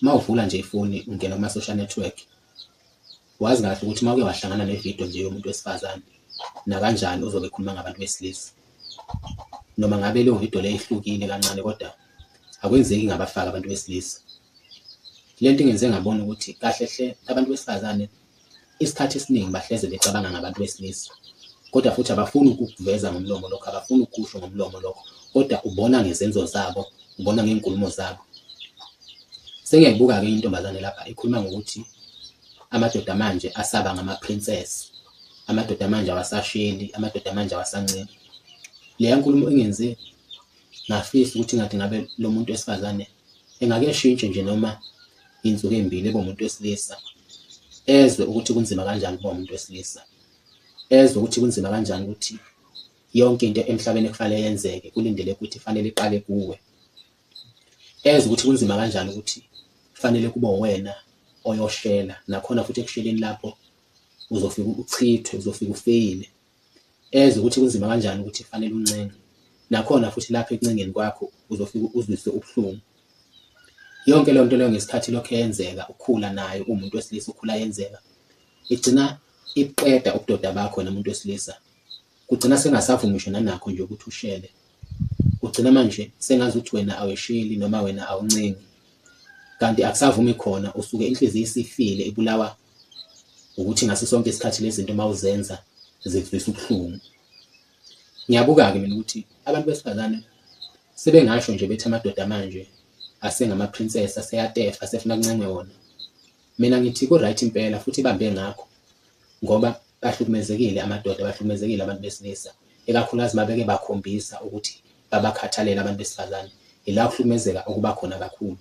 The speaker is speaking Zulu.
Uma uvula nje ifoni ungena kuma-social network, wazi kahle ukuthi uma uke wahlangana nevidiyo nje yomuntu wesifazane, nakanjani uzobe ekhuluma ngabantu besilisa. Noma ngabe leyo vidiyo leyo ihlukile kancane kodwa akwenzeki ngabafaki abantu besilisa. Le nto ingenze ngabona ukuthi kahle hle abantu besifazane isikhathi esiningi bahleze becabanga ngabantu besilisa, kodwa futhi abafuni ukukuveza ngomlomo lokho, abafuni ukukusho ngomlomo lokho, kodwa ubona ngezenzo zabo, ubona ngey'nkulumo zabo. Sengiyayibuka-ke intombazane lapha ikhuluma ngokuthi amadoda manje asaba ngama-princess, amadoda manje awasasheli, amadoda manje awasanceli. Leya nkulumo ingenze ngafisa ukuthi ngathi ngabe lo muntu wesifazane engake eshintshe nje noma iy'nsuku ey'mbili ebe umuntu wesilisa, ezwe ukuthi kunzima kanjani ukuba umuntu wesilisa, ezwe ukuthi kunzima kanjani ukuthi yonke into emhlabeni ekufanele yenzeke kulindeleke ukuthi ifanele iqale kuwe, ezwe ukuthi kunzima kanjani ukuthi kufanele kube uwena oyoshela, nakhona futhi ekusheleni lapho uzofika uchithwe, uzofika ufeyile. Ezwe ukuthi kunzima kanjani ukuthi kufanele uncenge, nakhona futhi lapho ekuncengeni kwakho uzofika uzwiswe ubuhlungu. Yonke leyo nto leyo ngesikhathi lokho yenzeka ukhula nayo uwumuntu wesilisa ukhula yenzeka, igcina ibuqeda ubudoda bakho wena muntu wesilisa. Kugcina sengasavumi ngisho nanakho nje ukuthi ushele. Ugcina manje sengazuthi wena awesheli noma wena awuncengi, kanti akusavumi khona usuke inhliziyo isifile ibulawa ukuthi ngaso sonke isikhathi lezi zinto uma uzenza zikuzwisa ubuhlungu. Ngiyabuka-ke mina ukuthi abantu besifazane sebengasho nje bethi amadoda manje asengama-princess, aseyatefa, asefuna kuncengwe wona. Mina ngithi ku-right impela futhi ibambe ngakho ngoba bahlukumezekile amadoda, bahlukumezekile abantu besilisa, ikakhulukazi uma beke bakhombisa ukuthi babakhathalele abantu besifazane, ila kuhlukumezeka okuba khona kakhulu.